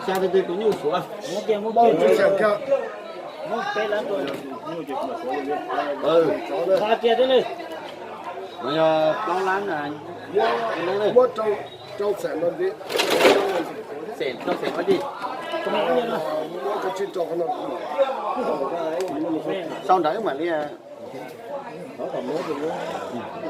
Xa tej tus nyuj suav. Yog plaub lab. Muab rau, rau xeem no, xeem, rau xeem no di. Sau ntawd wb mam li,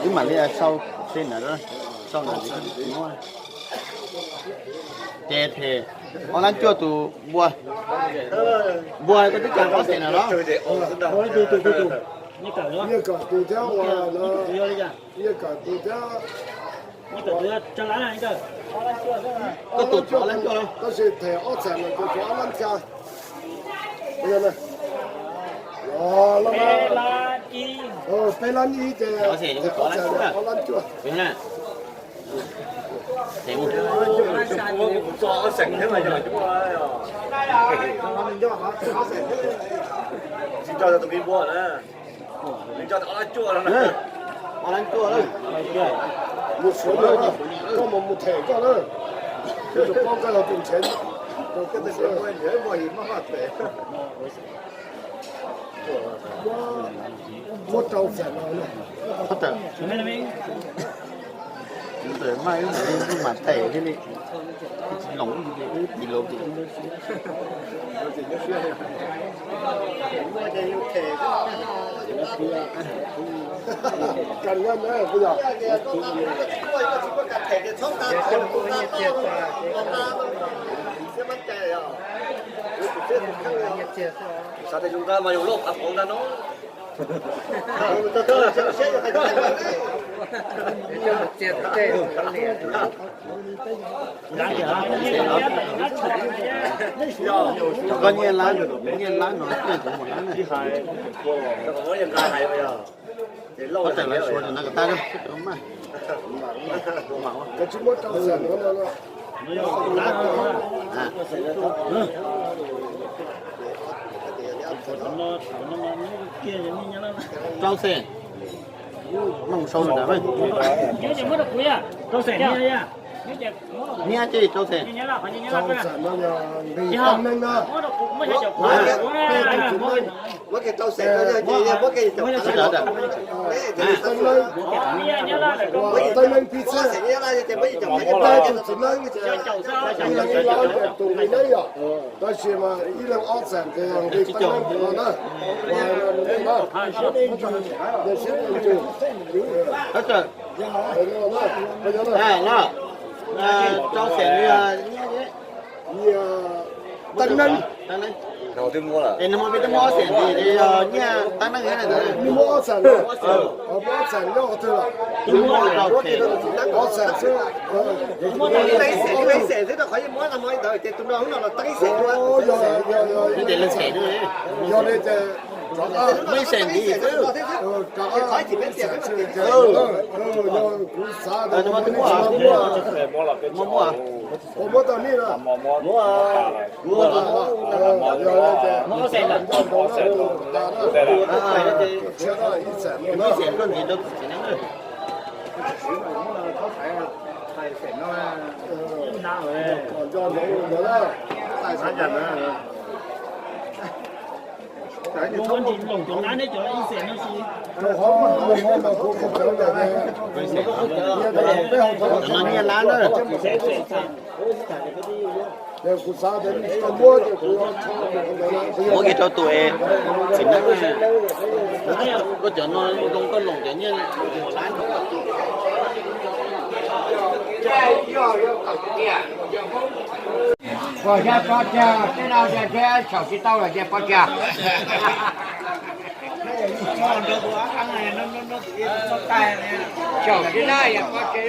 wb mam li sau xeem ntawd, sau ntawd. Ces them ob lab cuaj tus npua. Npua koj twb tso ob xeem na los? Nyiaj kawm tus thiab, nyiaj kawm tus thiab. Koj tus ob lab cuaj los? Tab sis them ob xeem no ces tshuav ob lab xya. Peb lab ib ces ob lab cuaj. Tsis tso tus npua na, nws tso ob lab cuaj no. Ob lab cuaj na. Mus suav na, koj mus, mus them koj na. Koj tus poj koj los tus ntshe. Muab rau xeem no. Qhov tawm, ntawm mas wb mam them thiaj li, tsis loos ces wb tsis loos ces. Xav tias zoo nkauj mas yus loj qab hauv ntag no. Koj nyiaj lab, nyiaj lab no tiag kuv mus lab ne. Koj tawm lawv suav tus ntawd kom tag, maj. Rau xeem. Maj mus sau ntawd. Nyiaj ces rau xeem. Rau xeem no yog nqis teeb neeg na. Peb tus txiv neej, teeb neeg, teeb neeg pib txhiab. Peb tus txiv neej, ib leeg ib lab ces tus nqi neeb yom. Tab sis mas ib leeg ob xeem ces nqi teeb neeg no na. Rau xeem nyiaj teeb neeg. Es nag hmo peb twb muab ob xeem ntxiv, yog nyiaj teeb neeg thiab na. Muab ob xeem, muab ob xeem nyob qhov twg lawm? Ob xeem xwb. Yog li ces, yog kuv xav tias muab, muab tau nej na. Nyiaj lab na. Muab kiag rau tus txiv neej, koj cov no zoo koj loos cov nyiaj. Pom xya pov tseg, tej no ces saum tsis tau lawm ces pov tseg. Saum tsis na yog pov tseg.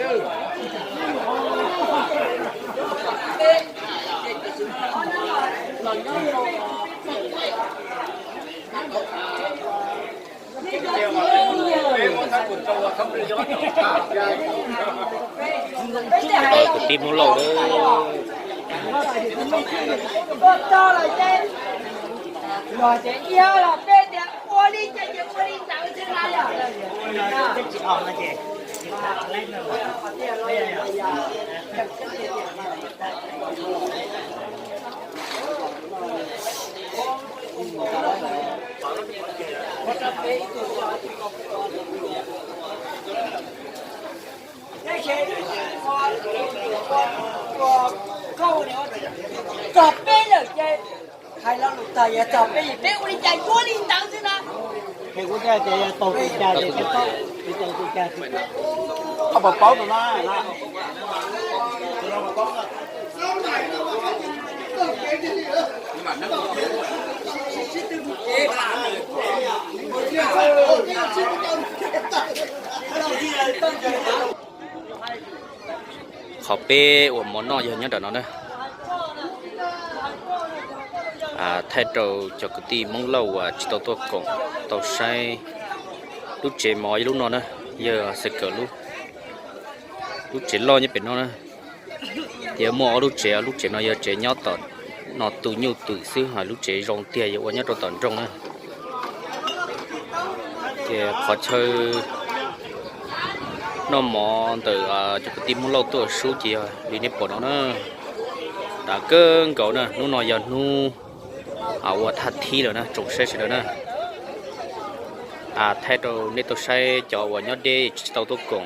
Kwv tij Hmoob Lauj. Los ces iab los peb tias ua li cas ces ua li ntawd xwb na yom. Txog peb lawm ces hais lo lus tag, yog txog peb, peb ua li cas yuav li ntawd xwb na. Qhov paub paub no na. Qhov peb uas mov noj yog nyob nram no na. Thaij rau cov kwv tij Hmoob Lauj uas tsis tau tuaj koom tau saib lub tsev mov yog lub no na, yog xav kawm lub tsev loj nyob pem no na. Yog muaj ob lub tsev, lub tsev no yog tsev nyob tom no tu nyuj twm xwb, lub tsev zoo tiag yog ua nyob rau tom nroog na. Ces qhov chaw noj mov ntawm cov kwv tij Hmoob Lauj tuaj sub ces yog li nej pom no na. Dav kawg nkaus na, hnub no yog hnub ua thaj thib lawm na, tsoom saib sawv daws na. Thaij rau nej tau saib cov uas nyob deb tsis tau tuaj koom,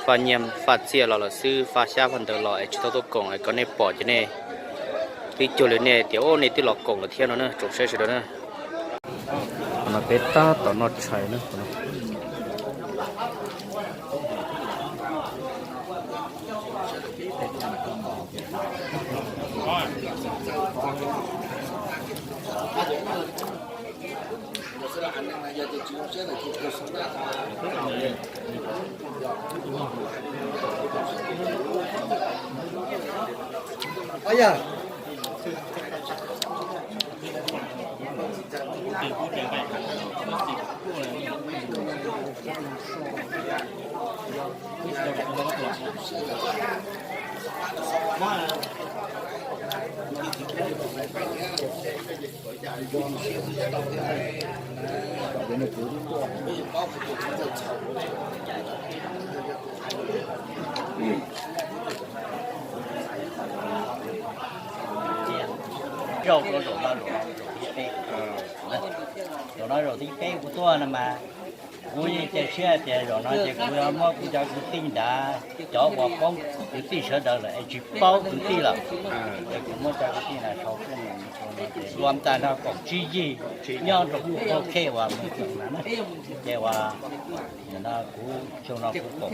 faj nyiaj faj txiaj los los xwb, faj xyab faj ntawv los es tsis tau tuaj koom es kom nej pom ces nej twb cuag li nej tias nej twb los koom lawm thiab no na, tsoom saib sawv daws na. Qhov no peb tab tom noj tshais na. Zaum no zaum thib peb, zaum no zaum thib peb kuv tuaj no mas, kuv yeej cia siab tias zaum no ces kuv yuav muab kuv cov kwv tij nrad, cov uas poob kwv tij sawv daws lawm es tsis paub kwv tij lawm, es kuv muab cov kwv tij na sau tuaj mus rau no ces luag ntag no kaum tsib yig nyob rau kuv qhov khej uas mus txog na, ces uas kuv xyoo no kuv koom,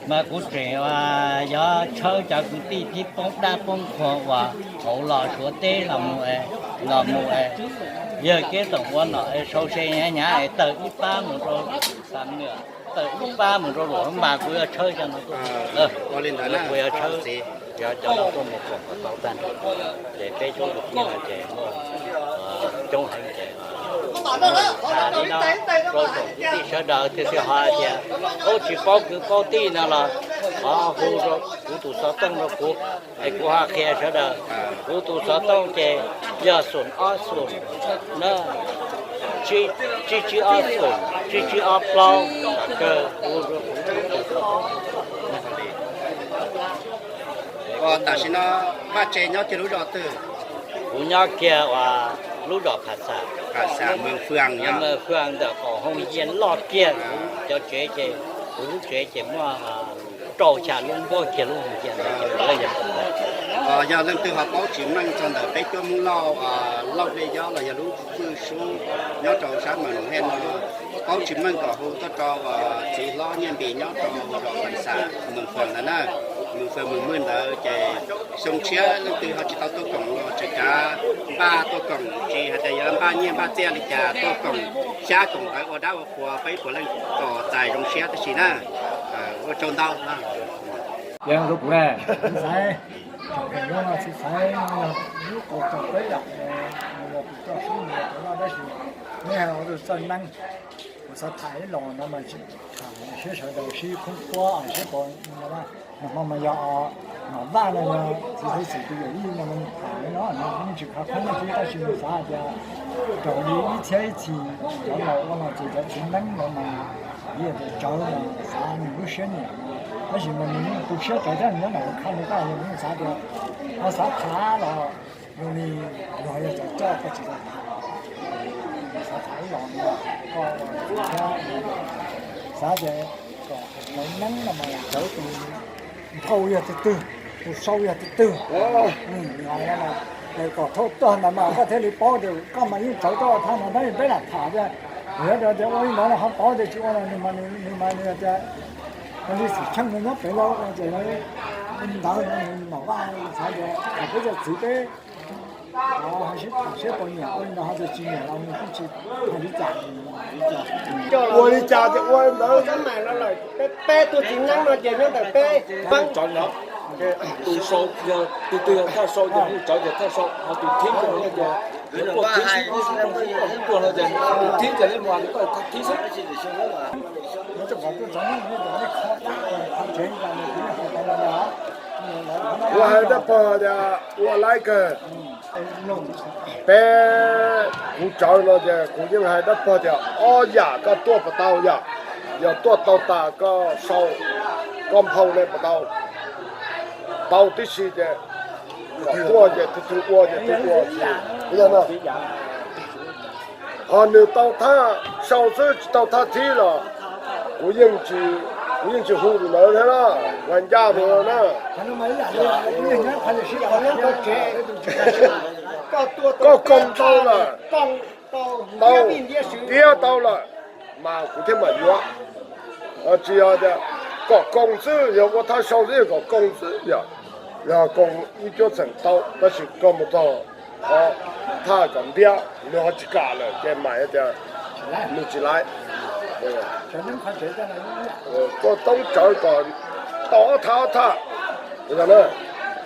mas kuv tseem uas yog tshawb cov kwv tij thib poob dab poob qhuas uas hauv los Suav teb los mus, los mus es yawg Kev Toom ua nom es sau se hnyav hnyav es tawm ib pab mus rau Xam Nuam, tawm ib pab mus rau Luam Hoob Npas, kuv yuav tshawb cov no tuaj, kuv yuav tshawb, yog cov no tuaj mus koom kom tau tag nrho, ces peb coob kwv tij no ces muaj coob heev ces tha li no rau tsoom kwv tij sawv daws, tiam sis ho tias paub tsis paub kwv paub tij no los thov hu rau kuv tus xov tooj rau kuv, es kuv ho qhia sawv daws. Kuv tus xov tooj ces yog xoom ob xoom na, tsib tsib ob xoom, tsib tsib ob plaub, kom kawg hu rau kuv tus xov tooj. Tam sim no Vaj Tse nyob kiag lub zos twg? Kuv nyob kiag uas lub zos Phas Xam, Phas Xam, Mws Fwm, Mws Fwm ntawm qaum hoo yia loj kiag. Kuv cov tsev ces, kuv lub tsev ces muaj rau xya lub npuab kiag lub hoo yia ntawd. Yog leej twg ho paub tsis meej txog ntawm peb cuab Hmoob Lauj, Lauj Dej Yob los yog lub fwj sub nyob rau sab Mas Nus Hej no, paub tsis meej kom hu tuaj rau txiv hlob Nyiaj Npis nyob rau zos Phas Xam, Mws Fwm ntawd na, Mws Fwm Mws Mwj ntawd ces xyoo tshiab leej twg ho tsis tau tuaj koom los tseem kav npaj tuaj koom, tsis hais tias yuav npaj nyiaj npaj txiaj li cas tuaj koom xyab koom ntawv ua dab ua qhua peb puav leej kom txais zoo siab tab sis na. Ua tsaug ntau. Yog kuv ne, txiv Xaiv, thaum pheem no txiv Xaiv no yog lub qau tau peb yom, yog tus coj sub nws yog tus loj dab tsi, neb hais ua tus txawj neeb, kuv xav tham ib los no mas tham siab sawv daws sib khoob khuab siab pom no. Nag hmo mas yog Nom Vaj no yog txiv Xaiv Xwm tus yawm yij no mas tham no no tsis khav khoob xwb tab sis nws xav hais tias raug li ib txhiab ib txhis cov laus ua no ces cov txiv neeb no mas yog tias tsawv mas xav nws lub siab nyiam no Tab sis mas nws yeej tu siab tawv thiab, nws nyob ntawm khaj li koj, nws yeej xav tias ho xav tham los zoo li luag yog cov coj koj tsis tau tham, xav tham ib los no koj thiab, xav tias kom lawv neeb no mas lawv tus nphau yog tus twg, tus sau yog tus twg. Kom thaum tuag ntawd mas koj thiaj li paub tias koj mas yeej tsawv tuaj thaj no, tab sis peb lam tham tias, yog tias ua li ntawd los ho paub tias tsis ua los nws mas nws mas nws tias li xwm txheej nws nyob pem lawm no ces lawv ntawd no nws mam vaj xav tias peb cov txiv peb ho sib tham siab puas nyiam, ua li ntawd ho tias tsis nyiam los nws kuj tsis hais li cas. Ua li cas ces ua li ntawd. Peb, peb tus txiv neeb no ces nyob ntawm peb. Tus sau yog tus twg, yog thaj sau ces hu tsawv ces thaj sau, ho tus thib ces hu tuag xwb, tuag no ces tus thib ces li mus hais tias koj thaj thib xwb. Kuv hais dab pog tias ua laib kawg. Peb, kuv tsawv no ces kuv yeej hais dab pog tias ob yam koj tuaj puas tau yom. Yog tuaj tau tas koj sau, koj nphau ne puas tau. Tau tib si ces kom tuaj ces tus twg ua ces tus ua. Ho nws tau thaj sau xwb tsis tau thaj thib los kuv yeej tsis, kuv yeej tsis hu tus ntawd thiab na, mas ncaj mus na. Koj koom tau lawm, tau tiab tau lawm, mas kuv thiaj mam yuav. Tsis yog tias kom koom xwb, yog ua thaj sau xwb yog kom koom xwb yom. Yog koom ib cuab txheem tau, tab sis koj mus txog thaj kom ntiab nws ho tsis kam lawm ces mam tias nws tsis laiv. Koj toob tsawv kom tau ob thaj ob thaj,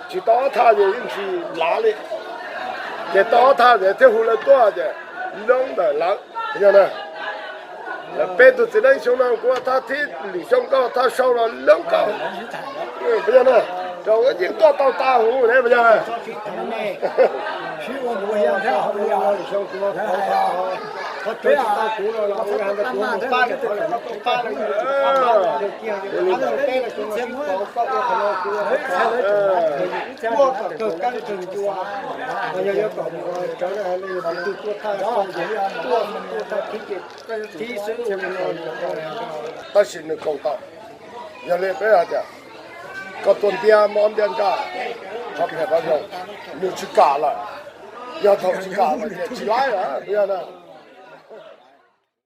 tsis tau ob thaj ces yeej tsis lav li. Ces tau ob thaj ces thiaj hu lawv tuaj ces loob ntawm lawv. Lawv peb tug txiv neeb xyoo no kuv thaj thib, lwm xyoo koj thaj sau los loob koj. Rau yeej tuaj tau tas huv ne. Tab sis nws koom tau. Yog li peb hais tias koj tuaj ntiab mob ntiab ntsaj, qhov phem qhov zoo, nws tsis kam lawm. Yog thaum tsis kam lawm ces tsis laib lawm, yog na.